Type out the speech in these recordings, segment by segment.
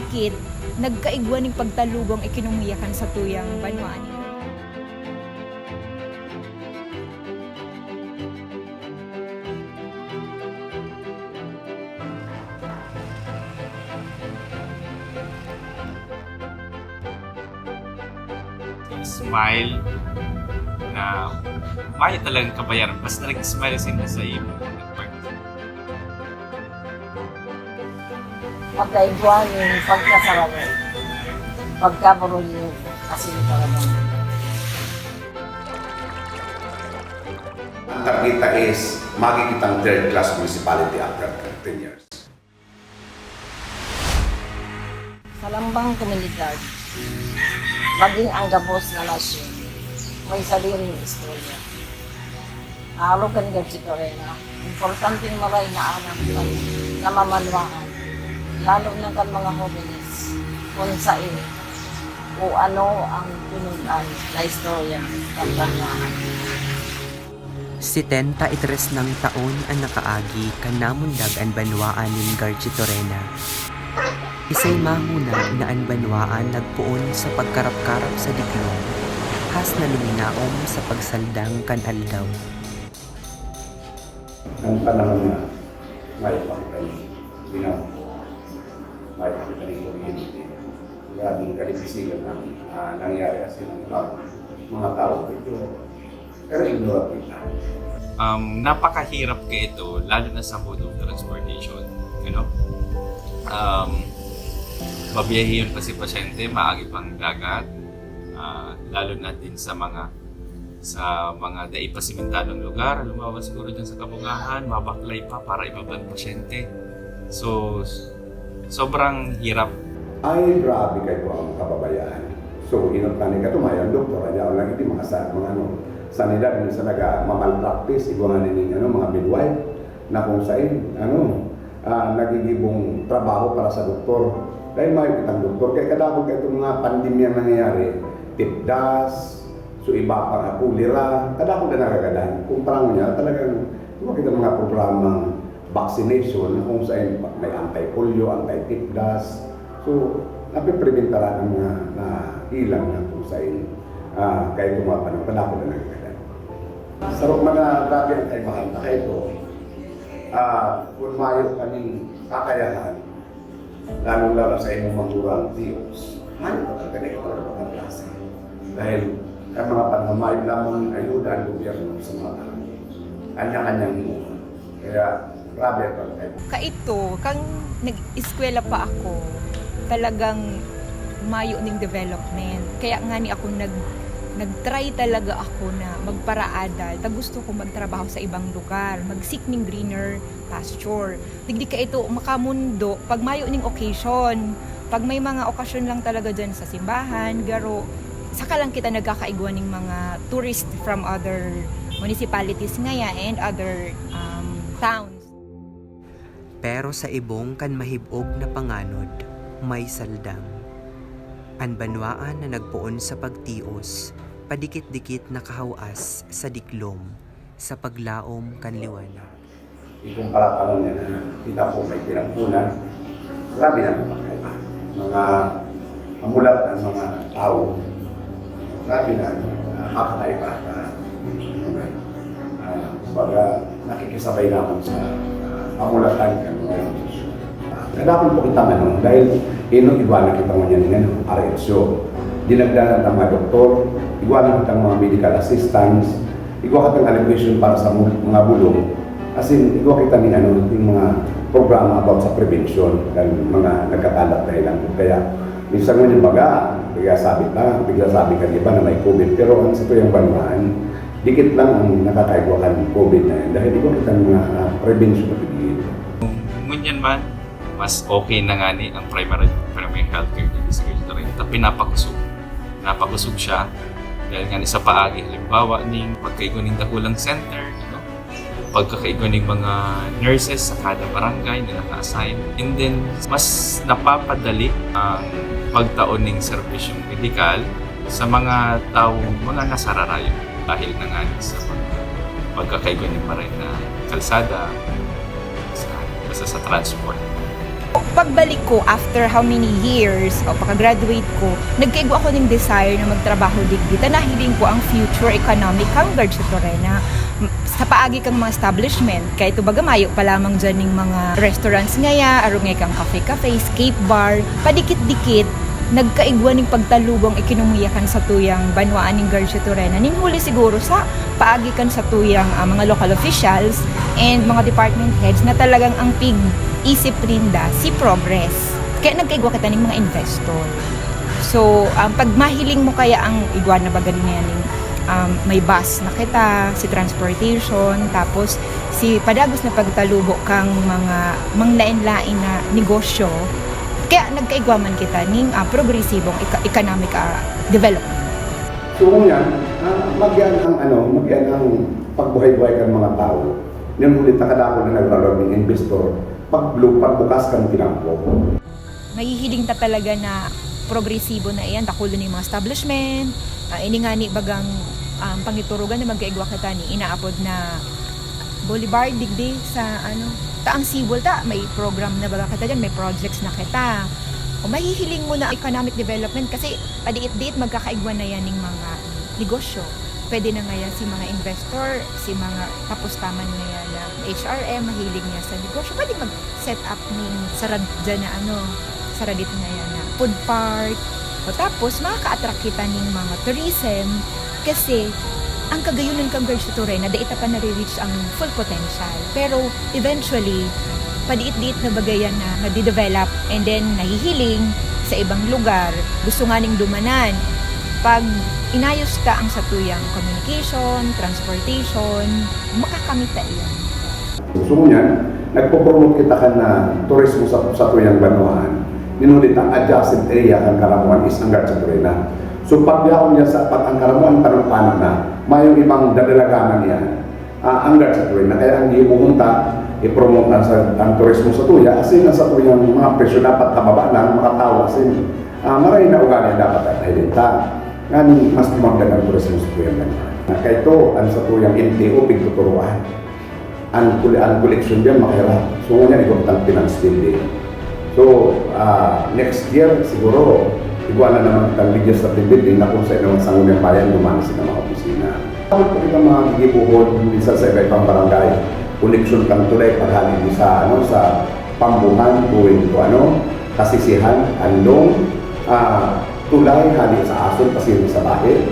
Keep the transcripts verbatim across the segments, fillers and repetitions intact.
dikit-dikit, nagkaigwa ning pagtalugong ekonomiya kan satuyang banwaan. Smile na mayo talagang kabayaran. Basta nag-smile sila sa imo. Pagkaigwa nin pagkasararo, pagkaburol nin asin karaman. Ang targeta is magi kitang third class municipality after ten years. Sa lambang komunidad, magin ang gabos na nasyon, may sariling istorya. Arog kan Garchitorena, importanteng maray na aram kan namamanwaan, lalo na kan mga hobenes, kun saen o ano ang tunod-an na istorya kan banwaan. Setenta y tres nang taon an nakaagi kan namundag an banwaan nin Garchitorena. Isay mahuna na an banwaan nagpoon sa pagkarap-karap sa diklom, has na luminaom sa pagsaldang kan aldaw. Ang panahon na may pagkain, ginawa, may pagkain kuryente. Grabeng kalipisigan ang ah, nangyari kasi ng tao, mga tao. Pero ignore kita. Um, napakahirap kaito, lalo na sa mode of transportation. You know? Um, mabiyahe yun pa si pasyente, maagi pang dagat, ah, lalo na din sa mga sa mga dai pa simentadong lugar, halimbawa siguro dyan sa Kabungahan, mabaklay pa para ibaba ang pasyente. So, sobrang hirap. Ay, grabe kayo ang kababayaan. So, inot na ni katumayan, doktor, anya lang hindi makasa, mga ano, sanidad, minsan naga mamalpractice, igwa nga ning ano, mga midwife, na kung sain, ano, ah, nagigibong trabaho para sa doktor. Dahil mayo kitang doktor, kaya kadakot ka itong mga pandemya nangyayari, tipdas, so iba pa nga, kulera, kadakot na nagagadan. Kung parang niya, talagang, diba kita mga programang vaccination na kung saan may anti-polio, anti-tipdas. So, napipreventaran ang mga nahilang na kung saan uh, kahit tumapanong panahon na nagkakan. Sarok man na grabe ang kaibahan na kayo, uh, kung mayo kaming kakayahan, lalong-lalo sa imong magurang Diyos, mayo ka talaga na ito ang klase. Dahil ang mga panamayo lamang ayuda ang gobyerno sa mga tao. Kanya-kanyang imuha. Kaya, grabe ang pagkain. Kaito, kang nag-eskwela pa ako, talagang mayo ning development. Kaya nga ni ako nag nag-try talaga ako na magparaadal. Ta gusto ko magtrabaho sa ibang lugar, mag-seek ning greener pasture. Digdi kaito makamundo pag mayo ning occasion. Pag may mga okasyon lang talaga dyan sa simbahan, garo saka lang kita nagkakaigwa ning mga tourist from other municipalities ngaya and other um, towns. Pero sa ibong kan mahib-og na panganod, may saldang. An banwaan na nagpoon sa pagtios, padikit-dikit nakahaw-as sa diklom, sa paglaom kan liwanag. Ikumpara pa niya na kita po may pinagkunan, grabe na ang pagkaiba. Mga mamulat ang mga tao, grabe na ang uh, kakaiba. Uh, kumbaga, nakikisabay na ako sa uh, pamulatan kan mga Kadakol po kita ano, dahil ino igwa na kita ngunyan ng ano, R H O. Dinagdanan ng mga doktor, igwa na kita mga medical assistance, igwa ka ng allocation para sa mga bulong. As in, igwa kita ng ano, yung mga programa about sa prevention kan mga nagkakalat na ilang. Kaya, minsan ngunyan baga, bigla sabi ta, bigla sabi ka iba na may COVID, pero ang sa tuyang banwaan, dikit lang ang nakakaigwa kan COVID na yan dahil igwa kita ng mga uh, prevention na pigilin. Ngunyan man, mas okay na ngani ang primary, primary healthcare dito sa Greater Tarranta. Pinapakusog. Pinapakusog siya dahil nga sa paagi, halimbawa, ning pagkaigwa ning dakulang center, ano? Pagkakaigwa ning mga nurses sa kada barangay na naka-assign. And then, mas napapadali ang pagtaon ning serbisyong medikal sa mga taong mga nasararayo dahil na nga sa mga pagkakaigwa ning maray na kalsada, sa, basta sa transport. Pagbalik ko after how many years o pagka-graduate ko, nagkaigwa ako ning desire na magtrabaho digdi ta nahiling ko ang future economic kan Garchitorena. M-, sa paagi kang mga establishment, kaya ito baga mayo pa lamang dyan ning mga restaurants ngaya, arog ngaya kang cafe-cafe, escape bar, padikit-dikit, nagkaigwa ning pagtalubong ekonomiya kan satuyang banwaan ning Garchitorena. Nin huli siguro sa paagi kan satuyang, ah, mga local officials and mga department heads na talagang ang pig-isip ninda si progress. Kaya nagkaigwa kita ning mga investor. So, um, pag mahiling mo kaya ang igwa na baga niya ning, um, may bus na kita, si transportation, tapos si padagos na pagtalubo kang mga manglain-lain na negosyo, kaya nagkaigwa man kita ning, ah, progresibong eka-, economic, ah, development. So, ngunyan, ah, magyan ang, ano, magyan ang pagbuhay-buhay kan mga tawo. Nin huli ta kadakul na nagrarag ning investor, paglu-, pagbukas kan tinampo. Mahihiling ta talaga na progresibo na iyan, dakul na yung mga establishment, ah, ini nga ni bagang, um, pangiturugan na magkaigwa kita ni inaapod na Boulevard, digdi sa, ano, ta ang Seawall ta, may program na baga kita dyan, may projects na kita. O mahihiling mo na economic development kasi padiit-diit magkakaigwa na yan ning mga negosyo. Pwede na ngaya si mga investor, si mga tapos taman ngaya na H R M, mahilig niya sa negosyo, pwede mag-set up ning sarad dyan na ano, saradit ngaya na food park. O tapos, makaka-attract kita ning mga tourism kasi ang kagayunan kan Garchitorena, dai ta pa nare-reach ang full potential. Pero eventually, padiit-diit na baga yan na nadidevelop and then nahihiling sa ibang lugar. Gusto nga ning dumanan. Pag inayos ta ang satuyang communication, transportation, makakamit ta iyan. So, ngunyan, nagpo-promote kita kan, ah, turismo sa, satuyang banwaan. Nin huli ta, adjacent area kan Caramoan is ang Garchitorena. So, pagyaon niya sa, pag ang Caramoan, tanong paano na, mayong ibang dadalaganan niya. Ah, ang Garchitorena. Kaya ang gibohon ta, i-promote na sa, ang turismo satuya, asin ang satuyang mga presyo dapat kababa lang, mga tawo, asin, ah, maray na ugali dapat ang kahiling ta. Ngani, mas dumagdag ang turismo satuyang banwaan. Kaya ito, ang satuyang M T O, pigtuturuan. Ang kuli-, ang koleksyon diyan, mahirap. So, ngunyan, igwa kitang finance building. So, ah, next year, siguro, igwa na naman kitang legislative building na kung sa inawang sangguniang bayan, duman sa mga opisina. Dapat po kitang mga gigibuhon, minsan sa iba-ibang barangay. Koleksyon kang tulay, paghali sa, ano, sa Pambuhan, going to, ano, Kasisihan, Andong, ah, tulay, hali sa Ason, pasiring sa Bahid.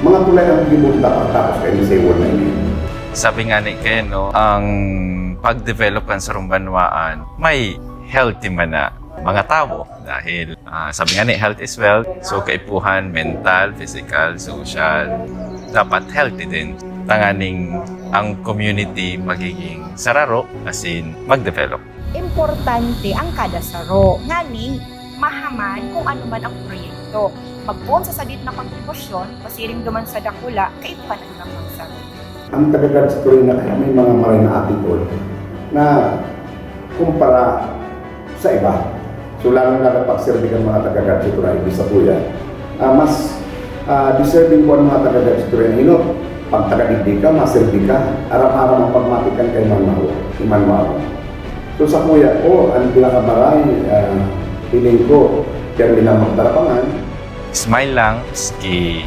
Mga tulay ang gibuhon dapat tapos kay Miss Ewon na ini. Sabi nga ni Ken, no, ang pag-develop kan sarong banwaan, may healthy man na mga tawo. Dahil, ah, sabi nga ni, health is wealth. So, kaipuhan, mental, physical, social, dapat healthy din. Tanganing ang community magiging sararo, as in, mag-develop. Importante ang kada saro. Nganing, mahaman kung ano man ang proyekto. Magpoon sa sadit na kontribusyon, pasiring duman sa dakula, kaipuhan ang mga saro. Ang taga-Garchitorena kaya may mga maray na attitude na kumpara sa iba. So, lalong-lalo pag serbi kan mga taga-Garchitorena, ibig sabihin, ah, mas, ah, deserving po ang mga taga-Garchitorena. Hinot, pag taga-digdi ka, maserbi ka, aram-aram ang pagmatikan kay Manmawo, ni Manmawo. So, sakuya ko, ang pinakamaray, ah, feeling ko, kaya nila magtarapangan. Smile lang, miski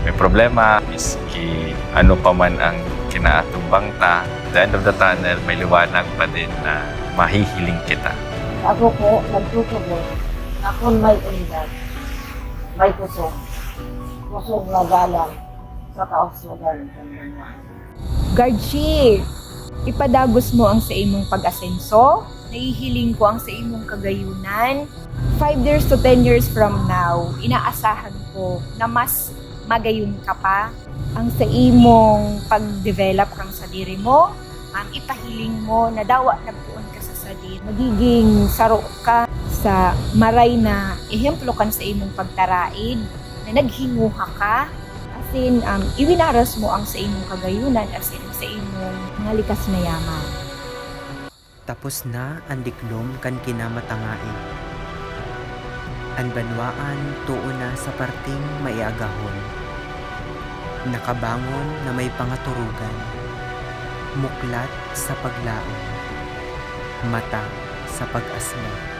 may problema, miski ano pa man ang kinaatubang ta, at the end of the tunnel, may liwanag pa din na mahihiling kita. Ako po, nagtutubod na kun may unidad, may kusog, kusog na galang sa taos lugar ng banwaan. Garchi, ipadagos mo ang sa imong pag-asenso. Nahihiling ko ang sa imong kagayunan. Five years to ten years from now, inaasahan ko na mas magayon ka pa. Ang sa imong pag-develop kang sadiri mo, ang ipahiling mo na dawa nagpoon ka sa sadiri. Magiging saro ka sa maray na ehemplo kan sa imong pagtaraid na naghinguha ka. As in, um, iwinaras mo ang sa imong kagayunan, as in, sa imong mga likas na yaman. Tapos na an diklom kan kinamatangaid. An banwaan too na sa parteng maiagahon. Nakabangon na may pangaturugan. Muklat sa paglaom. Mata sa pag-asbak.